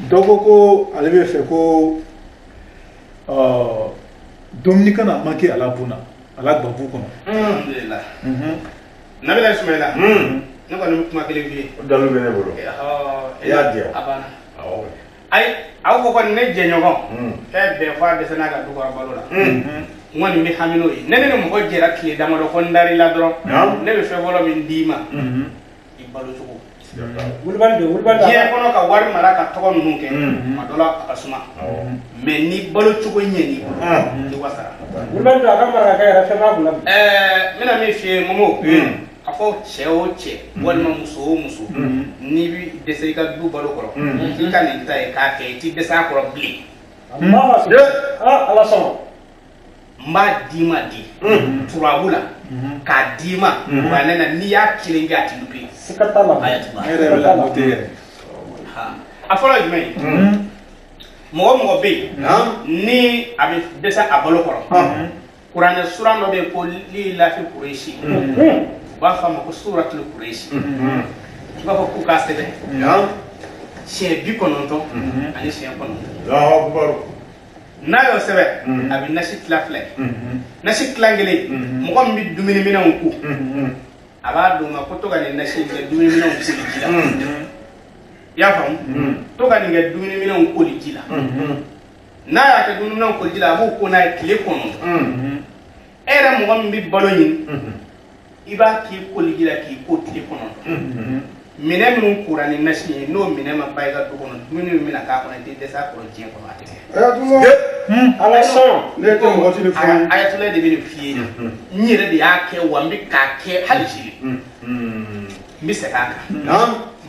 Dɔ ko ko ale bɛ fɛ ko dumuni kana manquer a la bon na, a la gbabu kɔnɔ. Alhamdulillah. Nabila Ismaila, ne kɔni bɛ kuma kelen f'i ye. O dalu bɛ ne bolo. I I y'a di yan. A banna. Awɔ. Ayi, aw ko kɔni ne jɛɲɔgɔn fɛn bɛɛ fo a dɛsɛ n'a ka du kɔrɔ balo la. N kɔni bɛ hami n'o ye. Ne ni mɔgɔ jɛra tile damadɔ ko n dar'i la dɔrɔn, ne bɛ fɛn fɔlɔ min d'i ma, i balo cogo. Wulibali don, wulibali don. Diɲɛ kɔnɔ ka wari mara ka tɔgɔ ninnu kɛ, tuma dɔ la a ka suma. Mais ni balo cogo ɲɛn'i bolo, i wasara. Wulibali don, a ka marakakɛ yɛrɛ fɛn b'a kunna bi. Ɛɛ, n bɛna min f'i ye Momo, a fɔ cɛ o cɛ walima muso o muso, n'i bi dɛsɛ i ka du balo kɔrɔ, k'i ka nin ta ye k'a kɛ, i t'i dɛsɛ a kɔrɔ bilen. Allahu akbar. Ah, Ala sɔnna. N b'a d'i ma di turabu la k'a d'i ma kuranɛ na, n'i y'a kelen kɛ a ti lupe. Siga t'a la. Ayatollah. Ne yɛrɛ bɛ la noter yɛrɛ. A fɔlɔ ye jumɛn ye? Mɔgɔ o mɔgɔ bɛ yen ni a bɛ dɛsɛ a balo kɔrɔ, kuranɛ suran dɔ bɛ yen ko lilafi kuresi, u b'a fɔ a ma ko suratul kuresi, u b'a fɔ k'u k'a sɛbɛn siɲɛ 99. Allahu akbar. N'a y'o sɛbɛn, a bɛ nasi tila fila ye. Nasi tila kelen, mɔgɔ min bɛ dumuniminɛnw ko, a b'a d'o ma ko to ka nin nasi in kɛ dumuniminɛnw koli ji la. I y'a faamu? To ka nin kɛ dumuniminɛnw koli ji la. N'a y'a kɛ dumuniminɛnw koli ji la, a b'o ko n'a ye tile 9. E yɛrɛ mɔgɔ min bɛ balo ɲini, i b'a k'i koli ji la k'i ko tile 9. Minɛn minnu kora ni nasi ye, n'o minɛn ma ban i ka du kɔnɔ, dumuni min bɛna k'a kɔnɔ, i tɛ dɛsɛ a kɔrɔ diɲɛ kɔnɔ, a tɛ kɛ. Ayatollah. Ala sɔn. Ne tɛ mɔgɔ ti ni fɔ n ye. Ayatollah de bɛ nin f'i ye. N yɛrɛ de y'a kɛ wa n bɛ k'a kɛ hali sini, n bɛ segin a kan.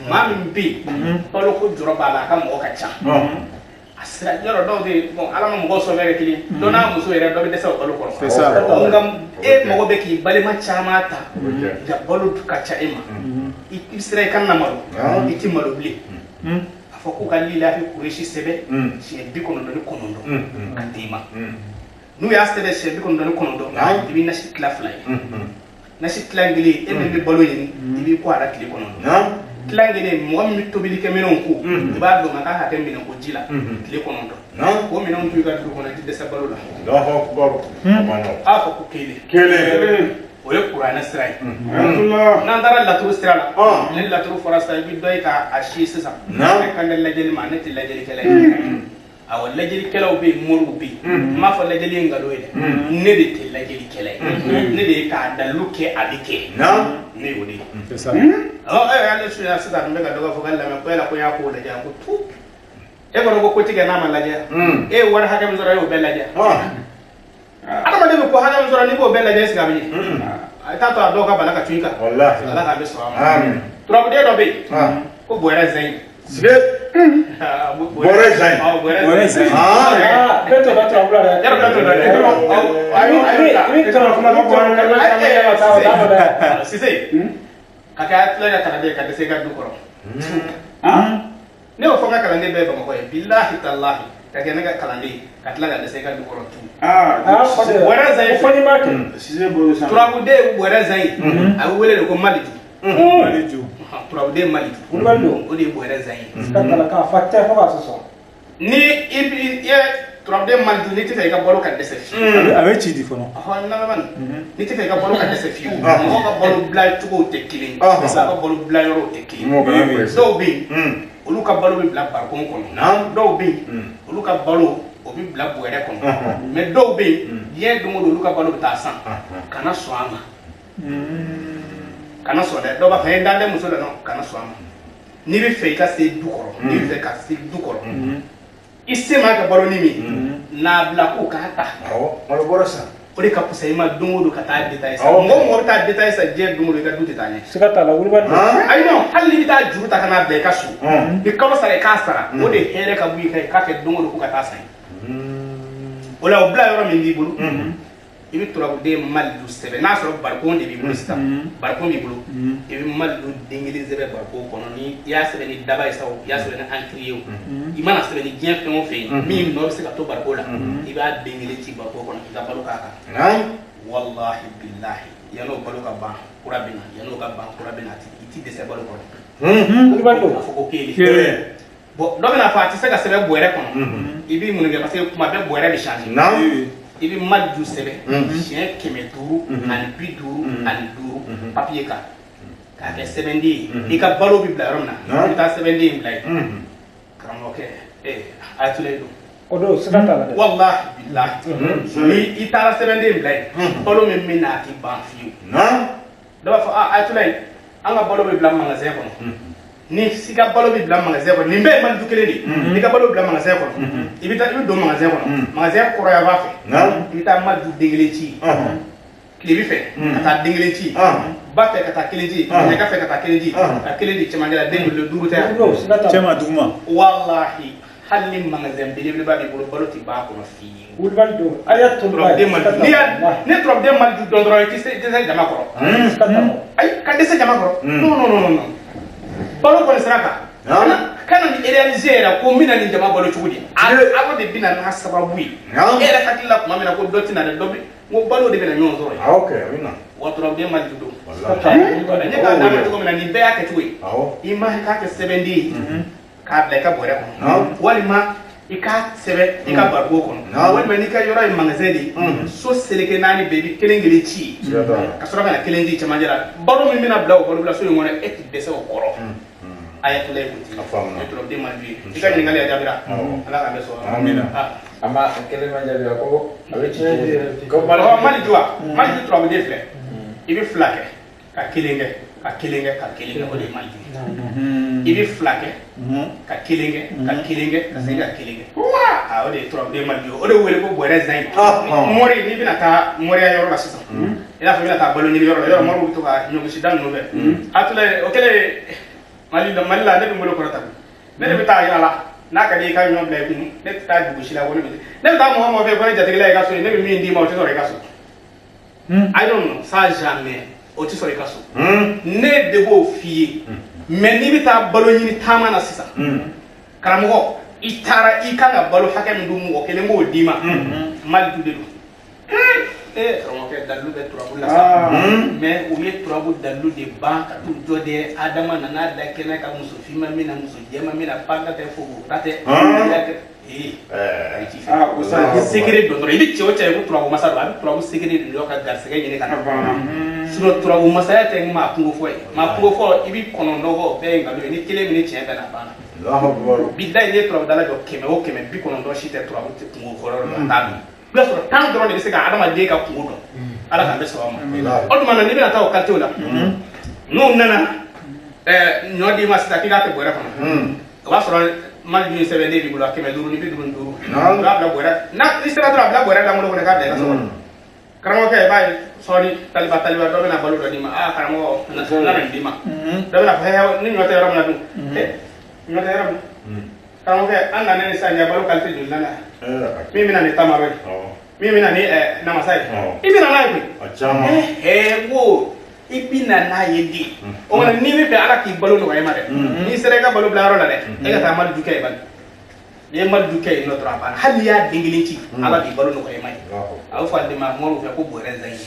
Maa min bɛ yen baloko jɔrɔ b'a la, a ka mɔgɔ ka ca, a sira yɔrɔ dɔw bɛ yen, bon, Ala ma mɔgɔw sɔn bɛɛ kɛ kelen ye. Dɔ n'a muso yɛrɛ, dɔ bɛ dɛsɛ o balo kɔrɔ. C'est ça. Nka e mago bɛ k'i balima caman ta, nka balo ka ca e ma, i bɛ siran i kana na malo, i ti malo bilen. A fɔ k'u ka lilafi kuresi sɛbɛn siɲɛ 99 ka d'i ma. N'u y'a sɛbɛn siɲɛ 99, i bɛ nasi tila fila ye. Nasi tila kelen, e min bɛ balo ɲini, i b'i ko a la tile 9. Tila kelen, mɔgɔ min bɛ tobilikɛminɛnw ko, i b'a dɔn a k'a hakɛ minɛn ko ji la tile 9. O minɛnw to i ka du kɔnɔ, i tɛ dɛsɛ balo la. Allahu akbar. A fɔ ko kelen. Kelen. O ye kuranɛ sira ye. Ayatollah. N'an taara laturu sira la, ni laturu fɔra sisan, i bɛ dɔ ye k'a si sisan. Ne kan tɛ lajɛli ma, ne tɛ lajɛlikɛla ye. Awɔ, lajɛlikɛlaw bɛ yen, moriw bɛ yen. N m'a fɔ lajɛli ye nkalon ye dɛ, ne de tɛ lajɛlikɛla ye. Ne de ye k'a dalilu kɛ, a bɛ kɛ, ne y'o de ye. C'est ça. Ɔ ɛ, hali suya sisan, n bɛ ka dɔ fɔ ka lamɛn ko yala ko n y'a ko lajɛ, ko tu e kɔni ko ko ti kɛ n'a ma lajɛ. E ye wari hakɛ min sɔrɔ, e y'o bɛɛ lajɛ. Adamaden bɛ ko hakɛ min sɔrɔ, n'i b'o bɛɛ lajɛ, est-ce que a bɛ ɲɛ? A t'a to a dɔw ka bana ka cun i kan. Wallahi. Ala k'an bɛ sɔn a ma. Amin. Turabuden dɔ bɛ yen ko bɔrɛ zɛn. Bɔrɛ zɛn. Bɔrɛ zɛn. Ah, bɛɛ t'o dɔn turabu la dɛ. Yɔrɔ bɛɛ t'o dɔn dɛ. I bɛ turabu kuma caman kɛ ka taa o t'a dɔn dɛ. Sise, ka kɛ tila ka kalanden ka dɛsɛ i ka du kɔrɔ. Ne y'o fɔ n ka kalanden bɛɛ ye Bamakɔ ye, bilahi talahi, ka kɛ ne ka kalanden ka tila ka dɛsɛ i ka du kɔrɔ tu. Ah, Bɔrɛ zɛn. fɔ n'i m'a kɛ. Sise bolo san. Turabuden bɔrɛ zɛn, a bɛ wele de ko Maliju. Maliju. Turabuden Maliju. Wulibali don. O de ye bɔrɛ zɛn ye. Siga t'a la k'a fa tɛ fo k'a sɔsɔ. Ni i bi i ye turabuden Maliju, n'i tɛ fɛ i ka balo ka dɛsɛ fiyewu. A bɛ ci di fɔlɔ. Ɔhɔn, lamɛn nin, n'i tɛ fɛ i ka balo ka dɛsɛ fiyewu, mɔgɔw ka balo bila cogow tɛ kelen ye, mɔgɔw ka balo bila yɔrɔw tɛ kelen ye. Dɔw bɛ yen, olu ka balo bɛ bila barikon kɔnɔ. Dɔw bɛ yen, olu ka balo o bɛ bila bɔrɛ kɔnɔ. Mais dɔw bɛ yen, diɲɛ don o don, olu ka balo bɛ taa san. Kana sɔn a ma, kana sɔn dɛ. Dɔw b'a fɔ n dan tɛ muso la. Non, kana sɔn a ma. N'i bɛ fɛ i ka se du kɔrɔ, n'i bɛ fɛ ka se du kɔrɔ, i se maa ka balo ni min n'a bila k'o k'a ta. Awɔ, malo bɔrɛ san. O de ka fisa i ma don o don ka taa détail san. Mɔgɔ o mɔgɔ bɛ taa détail san diɲɛ don o don, i ka du tɛ taa ɲɛ. Siga t'a la, wulibali don. Ayi non, hali n'i bɛ taa juru ta ka n'a bila i ka so, ni kalo sara i k'a sara, o de hɛrɛ ka bon i kan i k'a kɛ don o don ko ka taa san ye. O la, o bila yɔrɔ min b'i bolo, i bɛ turabuden Malidu sɛbɛn. N'a sɔrɔ barikon de b'i bolo sisan, barikon b'i bolo, i bɛ Malidu den kelen sɛbɛn barikon kɔnɔ. Ni i y'a sɛbɛn ni daba ye sa o, i y'a sɛbɛn ni encre ye o, i mana sɛbɛn ni diɲɛ fɛn o fɛn ye min nɔ bɛ se ka to barikon la, i b'a den kelen ci barikon kɔnɔ k'i ka balo k'a kan. Walahi bilahi, yan'o balo ka ban, kura bɛ na. Yan'o ka ban, kura bɛ na. I ti dɛsɛ balo kɔrɔ. Wulibali don. A fɔ ko kelen. Bon, dɔ bɛna fɔ a tɛ se ka sɛbɛn bɔrɛ kɔnɔ. I b'i mun kɛ parce que kuma bɛɛ bɔrɛ bɛ changer. I bɛ maliju sɛbɛn siɲɛ 555 papier kan k'a kɛ sɛbɛnden ye. I ka balo bɛ bila yɔrɔ min na, i bɛ taa sɛbɛnden in bila yen. Karamɔgɔkɛ, ayatollah don. O don siga t'a la dɛ. Walahi bilahi. Ni i taara sɛbɛnden in bila yen, balo min bɛ na a tɛ ban fiyewu. Dɔ b'a fɔ ayatollah, an ka balo bɛ bila magasin kɔnɔ. Ni i ka balo bɛ bila magasin kɔnɔ, nin bɛɛ ye maliju kelen de ye. I ka balo bila magasin kɔnɔ, i bɛ taa i bɛ don magasin kɔnɔ, magasin kɔrɔya b'a fɛ, i bɛ taa maliju den kelen ci tilebi fɛ ka taa den kelen ci, ba fɛ ka taa kelen ci, ɲɛka fɛ ka taa kelen ci, ka kelen di cɛmancɛ la, den joli 5 tɛ yan. Cɛma duguma. Walahi hali ni magasin belebeleba b'i bolo, balo tɛ ban a kɔnɔ fiyewu. Wulibali don ayatollah. N'i y'a ne turabuden maliju dɔn dɔrɔn, i tɛ se jama kɔrɔ. Ayi, ka dɛsɛ jama kɔrɔ. Non non non non. Balo kɔni sira kan. Kana ni réaliser yɛrɛ ko n bɛna nin jama balo cogo di? Ala de bɛna n'a sababu ye. E yɛrɛ hakili la tuma min na ko dɔ tɛna dɛ, dɔ bɛ n ko balo de bɛna ɲɔgɔn sɔrɔ yen. Wa turabuden maliju don. Ne k'a d'a ma cogo min na, nin bɛɛ y'a kɛcogo ye. I ma k'a kɛ sɛbɛnden ye k'a bila i ka bɔrɛ kɔnɔ, walima i k'a sɛbɛn i ka bariko kɔnɔ, walima n'i ka yɔrɔ ye magasin de ye, so seleke 4 bɛɛ i bɛ kelen kelen ci ka sɔrɔ ka na kelen di cɛmancɛ la. Balo min bɛna bila o balo bila so in kɔnɔ, e tɛ dɛsɛ o kɔrɔ. Ayatollah ko ten. Ne turabuden maliju ye. I ka ɲininkali a jaabira. Ala k'an bɛɛ sɔn. Amina. A ma kelen ma jaabi ko a bɛ ci ko maliju wa maliju turabuden filɛ, i bɛ 2 kɛ ka kelen kɛ ka kelen kɛ ka kelen kɛ, o de ye maliju ye. I bɛ 2 kɛ ka kelen kɛ ka kelen kɛ ka segin ka kelen kɛ, o de ye turabuden maliju ye. O de wele ko bɔrɛ zan ye. Mori, n'i bɛna taa moriya yɔrɔ la sisan, i n'a fɔ i bɛna taa balo ɲini yɔrɔ la, yɔrɔ moriw bɛ to ka ɲɔgosi da ninnu fɛ. Ayatollah o kɛlen Mali la, Mali la ne bɛ n bolo kɔrɔta, ne de bɛ taa yala n'a ka di i ka ɲɔ bila i kun, ne tɛ taa dugu si la ko ne bɛ ne bɛ taa mɔgɔ mɔgɔ fɛ ko ne jatigila i ka so ye, ne bɛ min d'i ma o tɛ sɔrɔ i ka so. I don't know ça jamais, o tɛ sɔrɔ i ka so. Ne de b'o f'i ye. Mais n'i bɛ taa balo ɲini taama na sisan, karamɔgɔ, i taara i kan ka balo hakɛ min dun, mɔgɔ kelen b'o d'i ma, maliju de don. Karamɔgɔkɛ, dalilu bɛ turabu la sa, mais u ye turabu dalilu de ban ka t'u jɔ de. Adama nana da kɛnɛ ka muso finma min na, muso jɛma min na, panga tɛ, fogo tɛ. I sekere dɔn dɔrɔn, i bɛ cɛ o cɛ ye ko turabu masa don, a bɛ turabu sekere de dɔn ka garisɛgɛ ɲini ka na. Sinon turabu masaya tɛ maa kungo fɔ ye. Maa kungo fɔ i bɛ 9 kɔ, o bɛɛ ye nkalon ye. Ni kelen min ni tiɲɛ bɛɛ na, a banna. Bilayi, n'i ye turabu dala jɔ 100 o 100, 90 si tɛ turabu kungo fɔ yɔrɔ la, a t'a dɔn. I b'a sɔrɔ 10 dɔrɔn de bɛ se ka adamaden ka kungo dɔn. Ala k'an bɛ sɔn ma. O tuma na n'i bɛna taa o quartier la, n'u nana ɲɔ d'i ma sisan k'i k'a kɛ bɔrɛ kɔnɔ, o b'a sɔrɔ maliju in sɛbɛnden b'i bolo, a 555. I b'a bila bɔrɛ n'a i sera dɔrɔn, a bila bɔrɛ lankolon kɔnɔ k'a bila i ka so kɔnɔ. Karamɔgɔkɛ, i b'a ye sɔɔni taliba taliba dɔ bɛna balo dɔ d'i ma. Karamɔgɔ, n nana nin d'i ma. Dɔ bɛna fɔ ni ɲɔ tɛ yɔrɔ min na dun, ɲɔ tɛ yɔrɔ min na. Karamɔgɔkɛ, an nana ni sisan ɲɛ balo qualité joli la min bɛna ni tamaro ye, min bɛna ni namasa ye, i bɛna n'a ye koyi. Ko i bɛna n'a ye di. O mana n'i bɛ fɛ Ala k'i balo nɔgɔya i ma dɛ, n'i sera i ka balo bila yɔrɔ la dɛ, e ka taa maliju kɛ yen bani. N'i ye maliju kɛ yen nɔ dɔrɔn a banna. Hali n'i y'a den kelen ci, Ala b'i balo nɔgɔya i ma ye. A bɛ fɔ ale de ma moriw fɛ ko bɔrɛ zan ye.